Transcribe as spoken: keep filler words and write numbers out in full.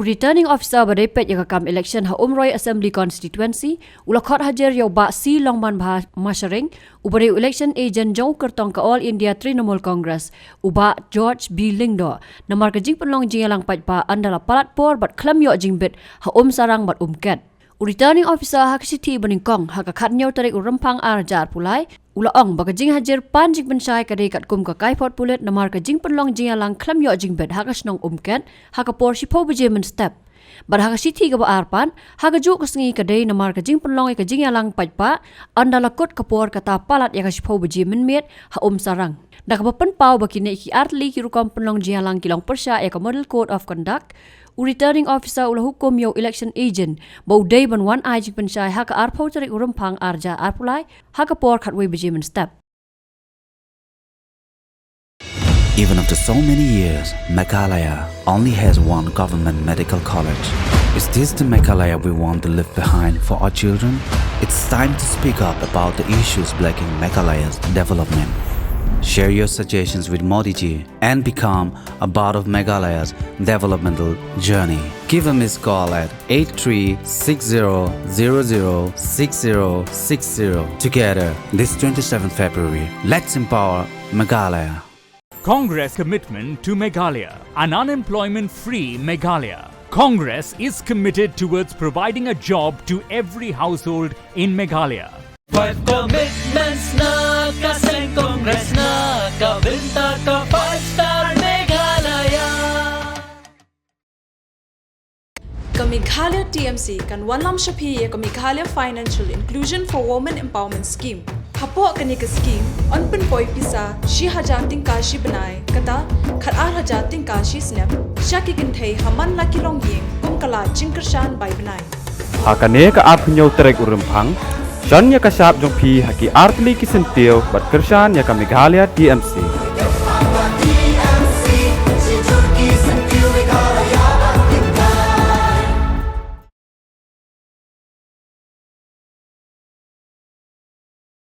U Returning Officer ba dei peit ïa ka kam election ha Umroi Assembly Constituency u la khot hajir ïa u Bah C Longmanbha Masharing, uba dei u election agent jong u kyrtong ka All India Trinamool Congress, u Bah George B Lyngdoh, namar ka jingpynlong jingïalang paidbah ynda la palat por bad khlem ïoh jingbit ha Umsarang bad Umket. U Returning Officer ha ka shithi ba nyngkong ha ka khathynñiew tarik u Rymphang ar hajar arphew lai u la ong ba ka jinghajir pan jingpynshai ka dei katkum ka kaiphod pulit namar ka jingpynlong jingïalang khlem ïoh jingbit ha ka shnong Umket ha ka por shiphew baje mynstep. Bad ha ka shithi kaba ar pat, ha kajuh ka sngi ka dei namar ka jingpynlong ïa ka jingïalang paidbah ynda la kut ka por kata palat ïa ka shiphew baje mynmiet ha Umsarang. Da kaba pynpaw ba kine ki artylli ki rukom pynlong jingïalang ki long pyrshah ïa ka Model Code of Conduct, u Returning Officer u la hukum ïa u election agent ba u dei ban wan ai jingpynshai ha ka arphew tarik u Rymphang ar hajar arphew lai ha ka por khatwei baje mynstep. Even after so many years, Meghalaya only has one government medical college. Is this the Meghalaya we want to leave behind for our children? It's time to speak up about the issues blocking Meghalaya's development. Share your suggestions with Modi ji and become a part of Meghalaya's developmental journey. Give a missed call at eight three six zero zero zero six zero six zero. Together, this twenty-seventh February, let's empower Meghalaya. Congress commitment to Meghalaya, an unemployment free Meghalaya. Congress is committed towards providing a job to every household in Meghalaya. Five commitments na ka seng Congress na ka bynta ka five star Meghalaya. Ka Meghalaya T M C kan wanlam sha phi ïa ka Meghalaya Financial Inclusion for Women Empowerment Scheme. Hapoh kane ka scheme, yn pynpoi pisa shi hajar tyngka shi bnai, kata khat ar hajar tyngka shi snem, sha ki kynthei ha man la ki longïing kum ka lad jingkyrshan bai bnai. Ha kane ka arphew hynñiew tarik u Rymphang, shon ïa ka shap jong phi ha ki artylli ki syntiew bad kyrshan ïa ka Meghalaya T M C.